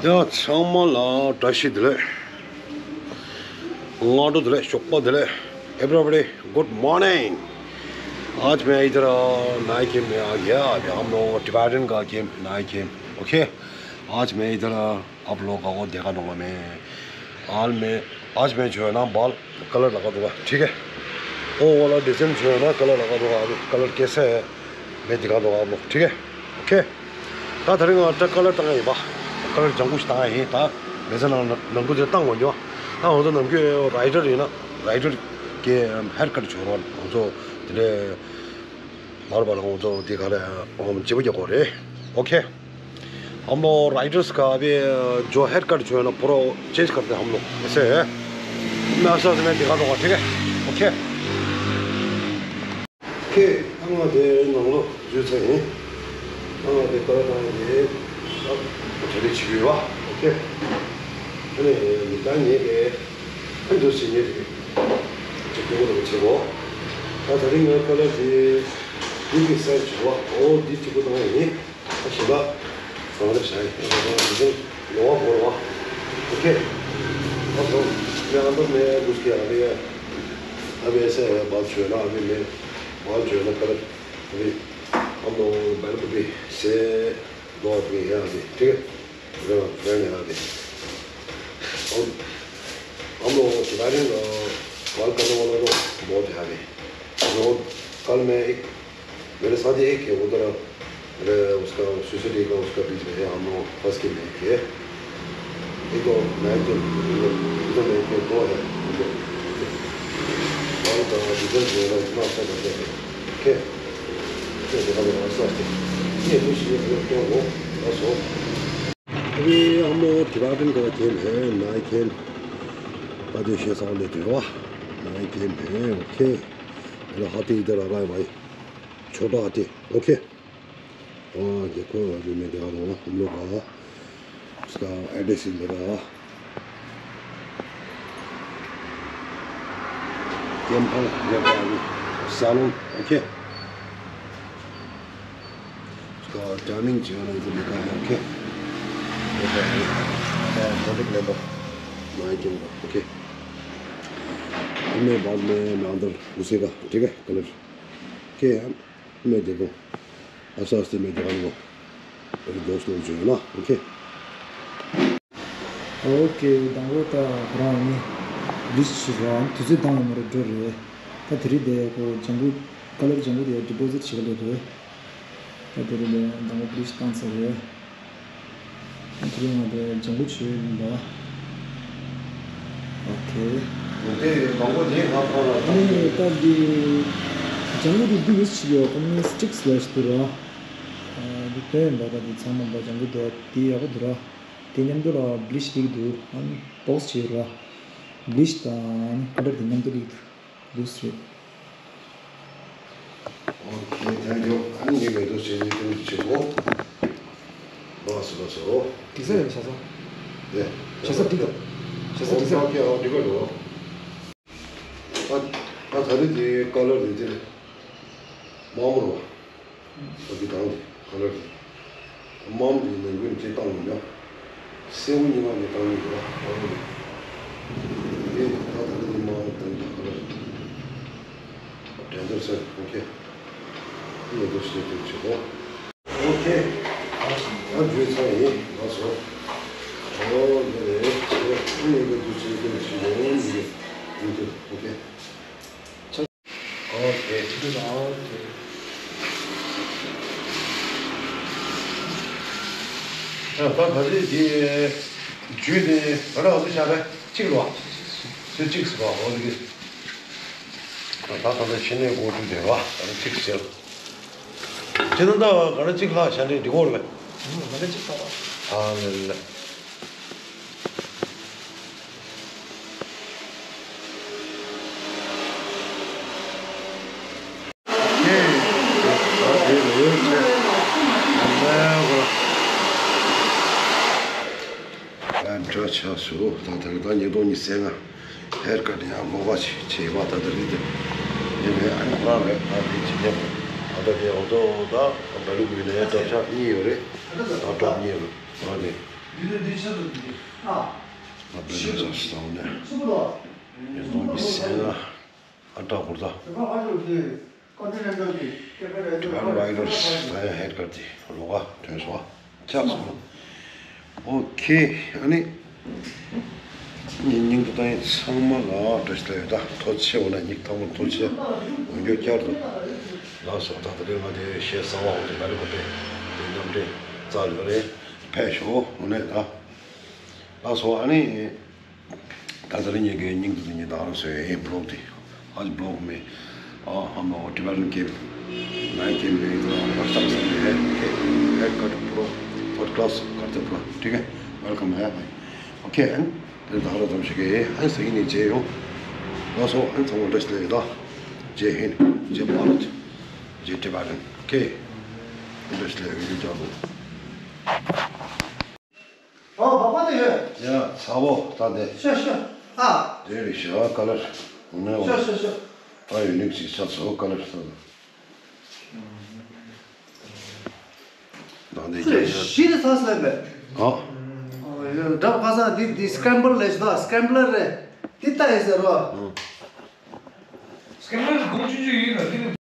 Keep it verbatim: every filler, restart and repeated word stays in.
ཡ་ཚང་མ་ལ་བཀྲ་ཤིས་བདེ་ལེགས། སྔ་དྲོ་བདེ་ལེགས། ཞོགས་པ་བདེ་ལེགས། Everybody, good morning. आज मैं इधर नाई गेम में आ गया। अभी हम लोग टिबेटन का गेम, नाई गेम। ओके, आज मैं इधर आप लोग का वो देखा दूंगा मैं। आज मैं आज मैं जो है ना बाल कलर लगा दूंगा, ठीक है। वो वाला डिजाइन जो है ना कलर लगा दूंगा। अभी कलर कैसे है मैं दिखा दूंगा आप लोग, ठीक है। ओके। ད་དེ་རིང་ང་ད་ཀ་ལར་བཏང་ཡ་ཡིན་པ། ཀ་ལར་ལྗང་གུ་ཞིག་བཏང་ཡ་ཡིན། ད་མེ་ཚ་ནང་ནང་ཁུལ་དེ་བཏང་དགོས་ཉོ། ད་ང་ཚོ་ནམ་རྒྱུན་རའི་ཌར་ཡིན་ན་རའི་ཌར་གི་ཧེར་ཀཊ་བྱོས་རོགས། ང་ཚོ་དེ་འདྲའི་མར་བ་ལ་ང་ཚོ་དེ་ག་རེ་བརྗེ་པོ་རྒྱག་དགོས་རེད། ཨོ་ཁེ། हम लोग राइडर्स का अभी जो हेयर कट जो है ना पूरा चेंज करते हैं हम लोग। ऐसे है। मैं ऐसा मैं दिखा दूंगा, ठीक है। ओके। ཁྱེད་ཨ་མ་དེ་ནང་ལོགས་འཛུལ་ཚར་ཡིན། ཨ་མ་དེ་ཀ་ར་བཏང་ཡིན། ཨ་གྲ་སྒྲིག་བྱེད་ཀྱི་ཡོད་པ། ཨོ་ཁེ། ཨ་ནི་ད་ངས་དེ་ཨ་འདུག་བྱེད་ངས་དེ་ཅིག་སྐྱོ་པོ་རེ་བྱེད་གོ། ད་དེ་རིང་ངའི་ཀ་ལར་དེ་འདི་གི་སེམས་བྱེད་པ། ཨོ་འདི་གཅིག་པོ་བཏང་ཡིན། ཞིམ་པ། ཟངས་རི་ཞྭ་ཡི་ལོ་བ་བོར་བ། ཨོ་ཁེ། ཨ་ཟོ། ངས་ཨ་མདོ་ནས་འགུག་གི་ཨ་རེ། ཨ་བེ་སེ་བ་བྱོས་ན་ཨ་བེ་མེ། བ་བྱོས་ན་ཀ་ར་ཨ་བེ། ཨ་མདོ་བལ་ཀུ་པི་སེ་ལོ་བ་ཡ་ཨ་བེ་ཁེ། ཨ་བེ་ཨ་བེ། ཨ་མདོ་ཁེ་ད་རིང་བལ་ཀ་ནོ་བ་ལོ་བོ་དེ་ཨ་བེ། ཨ་ཟོ། ཀལ་མེ་ཨིག मेरे साथ ही एक है, उधर, अरे, उसका सुसाइटी का उसका बीच में है, हम लोग फंस के नहीं थे। एक और नाइट, इधर में एक दो है, और का रिजल्ट जो है ना, इतना अच्छा करते हैं। ओके? ओके, देखा जाएगा, अच्छा, अच्छा। ये कुछ ये, ये क्या हो, बस हो। अभी हम लोग टिबेटन का गेम है, नाई गेम। आधे छः साल लेते हो, नाई गेम है, ओके। मेरा हाथी इधर आ रहा है भाई। छोटा हाथी, ओके। हाँ, देखो, अभी मैं दिखा दूंगा हम लोग का, उसका एड्रेस ही मेरा। टेम्पल, नेपाली सैलून, ओके। उसका टाइमिंग जो है ना, इधर लिखा है, okay. Contact number, night number, okay. मैं बाद में मैं अंदर घुसेगा, ठीक है, कलर। ओके, मैं देखो। आस्ते आस्ते मैं दिखाऊंगा। मेरे दोस्त लोग जो है ना, ओके। ཨོ་ཁེ། དང་པོ་ད་ཁོ་རང་ནི་བི་ལིཆ་བྱེད་ར། དུས་ཚོད་བཏང་ཡོད་མ་རེད། འགྲོ་རེད། ད་དེ་རིང་དེ་ཁོ་ལྗང་གུ་ཀ་ལར་ལྗང་གུ་དེ་ཌི་པོ་ཟིཊ་བྱེད་ག་སླེབས་རེད། ད་དེ་རིང་དེ་དང་པོ་བི་ལིཆ་བཏང་ཚར་རེད། ད་དེ་རིང་ང་དེ་ལྗང་གུ་བྱས་ཡིན་པ། ཨོ་ཁེ། དེ་དང་པོ་དེ་ང་ཁོ་ལ་ཨ་ནི་ད་འདི་ལྗང་གུ་དེ་འདི་ཡུས་བྱེད་ཀྱི་ཡོད། ཁོ་ནི་སི་ཊིག་སི་ལབ་ཞིག་འདུག་ར། ཨ་འདི་དོན་ཡིན་པ། ད་འདི་ཚང་མ་འབའ་ལྗང་གུ་དེ་དེ་ཡག་པོ་འདུག་ར། དེ་མཉམ་དུ་ལ་བི་ལིཆ་སླེབས་ཀྱི་འདུག་ཨ་ནི་བོག་སི་བྱས་ར། བི་ལིཆ་དང་ཨ་ནི་ཀ་ལར་དེ་མཉམ་དུ་སླེབས་ཀྱི་འདུག་འདུག་སེ་རེད། ཨོ་ཁེ། ཐེང་ཀིའུ། ཨ་ནི་ངས་མེ་ཏོག་བྱས་ནས་ཐུང་ཐུང་བྱེད་གོ། ལགས་སོ། ལགས་སོ། འགྲིག་ས་རེད། བྱ་ས། ཨེ། བྱ་ས་འགྲིག་ག་བྱ་ས་འགྲིག་ས། ཨོ་ཁེ། ཨོ་འགྲིག་ག་འགྲོ། ཨ་ཨ་ད་རེས་དེ་ཀ་ལར་དེ་དེ་མང་པོ་རོ། ཨ་གི་དང་དེ་ཀ་ལར་དེ། དམའ་མོ་གི་ནང་ཁུལ་ཅིག་བཏང་ཡོད་ཡ། སེར་པོ་གཉིས་མ་གི་བཏང་ཡོད་ར། ཨོ་རེད། དེ་ད་ད་ལྟ་དེ་དམའ་མོ་བཏང་ཡོད་ཀ་ལར། དྲན་རྟོག་ཟེར། ཨོ་ཁེ། ངས་འདུག་བྱེད་དུ་བྱེད་དོ། ཨོ་ཁེ། ད་བརྗོད་ཚར་ཡིན། ལགས་སོ། ཨོ་དེ་རེད། ངས་འདུག་བྱེད་དུ་བྱེད་དོ། ཡིན་གྱི་ཡིན་གྱི། ཨོ་ཁེ། ཨོ་ཁེ། ཨོ་ཁེ། ད་ད་ད་ཅི་དེ་རྒྱུ་དེ་ང་རང་ཚོ་ཤ་ར་གཅིག་ལ་བ། ཚོད་གཅིག་སུ་བ། ཨོ་དེ་གི་ད་ད་ད་ཕྱི་ནས་སྒོ་ཕྱུགས་དེ་བ་ད་གཅིག་ཟེར། ཁྱེད་རང་ད་ང་རང་གཅིག་ལ་ཤ་འདྲེ་འདི་སྐོར་བས། ང་རང་གཅིག་ལ་བ། ཨ་ལེ་ལེ། འགྲོ་ཆགས་སུ་ད་ལྟ་ད་ཉིས་སྟོང་ཉི་ཤུ་རྩ་ལྔ་ཧེར་ཀཊ་ཡང་མོ་བ་ཞིག་བྱས་པ། ད་ལྟ་རིང་དེ་ཡིན་རེད། ཨ་ནི་ཁོ་རང་རེད། ད་དེ་བྱེད་མཁན་ད་ལྟ་དེ་འོ་ཏོ་ད་བལ་ལུག་ཡིན་ནའི་ཏོ་ཤ་གཉིས་ཡོད་རེད། ད་ཏོ་གཉིས་ཡོད་རེད། ཨ་ནི། ཡུལ་དུ་འདི་ཆ་དུ་འདི། ཨ། ང་བོད་ནས་ཚོགས་སུ་བཏང་ནས། ཆུ་བུ་ལོ། ཡོན་ཏོང་གི་སེང་ལ་ཨ་བྲག་བུར་ད། ད་ག་ཨ་ལུ་འདི་ཀོན་ཊི་ནེན་ཊལ་གྱི་ཀེ་པེ་ར་ཊི་ཝན་རའི་ཌར་སི་ད་ཡང་ཧེཌ་ཀར་དེ་ལོག་ག་ཐོན་སོང་། ཆགས་སོང་། ཨོ་ཁེ། ཨ་ནི། ངས་སྙིང་དུ་བཏང་ཡིན། ཚང་མ་ལ་བཀྲ་ཤིས་བདེ་ལེགས། ད་ཐོ་ཆེ་འོ་ན་སྙིང་ཐག་པ་ཐོ་ཆེ་འོན་རྒྱུ་བསྐྱར་དུ། ལགས་སོ། ད་ད་རེས་ང་དེ་གཞས་གསར་བ་འོ་དེ་ད་རེས་གོ་པས་དེ་རྣམ་འདྲེན་རྩ་ལོ་རེད། ཕེབས་ཤོག་འོ་ནས་ད། ལགས་སོ། ཨ་ནི། ད་ད་རེས་ངས་ཀྱི་སྙིང་དུ་ངས་ད་རང་བཟོས་ཡིན་བི་ལོག་དེ། ཨ་ཅི་བི་ལོག་མེད། ཨ་ཧ་མ་འོ་ཊི་བེ་ཊན་གེམ། ནའི་གེམ་རེད། ད་རང་བར་སམ་སམ་རེད། ཧེ་ཧེ་ཀར་པོ་རོ་ཕོར་ཁ་ལ་སི་ཀར་ཏེ་པོ་རོ་ཐིག་གེ། ཝེལ་ཀམ་ཧེ། ཨོ་ཁེ། ཨན་དེ་ད་ར་ཙམ་ཞིག་གི་ཨན་སེ་ཡིན་ནི་ཇེ་ཡོང་། ལགས་སོ། ཨན་ཚང་མ་བཀྲ་ཤིས་བདེ་ལེགས། ད་ཇེ་ཧིན། ཇེ་བྷ་རད། ཇེ་ཊི་བེ་ཊན། ཨོ་ཁེ། བཀྲ་ཤིས་བདེ་ལེགས། བི་ཌི་ཡོ་བརྒྱབ་འདུག་ཨོ་བ་པ་དེ་ཡོད། ཡ་ཚ་བོ་ད་དེ། ཤ་ཤ། ཨ། དེ་རེད་ཤ་ཀ་ལར། ནས་ཤ་ཤ་ཤ། ཨ་ཡོད་ནིག་ཅིག་ཤ་ཚ་བོ་ཀ་ལར་ས། ད་དེ་ཁྱེད་ཤི་དེ་ཚ་སླེབས་པས། ཨ། ཨོ་ཡོད་འདྲ་ཁ་སང་དེ་དེ་སི་ཀེམ་བལ་ལས་ཤི་ད་སི་ཀེམ་བལ་རེད། དེ་ལྟ་ཡི་ཟེར་རོ། སི་ཀེམ་བལ་གོང་ཆུང་ཆུང་ཡིན་ན་དེ་ནི།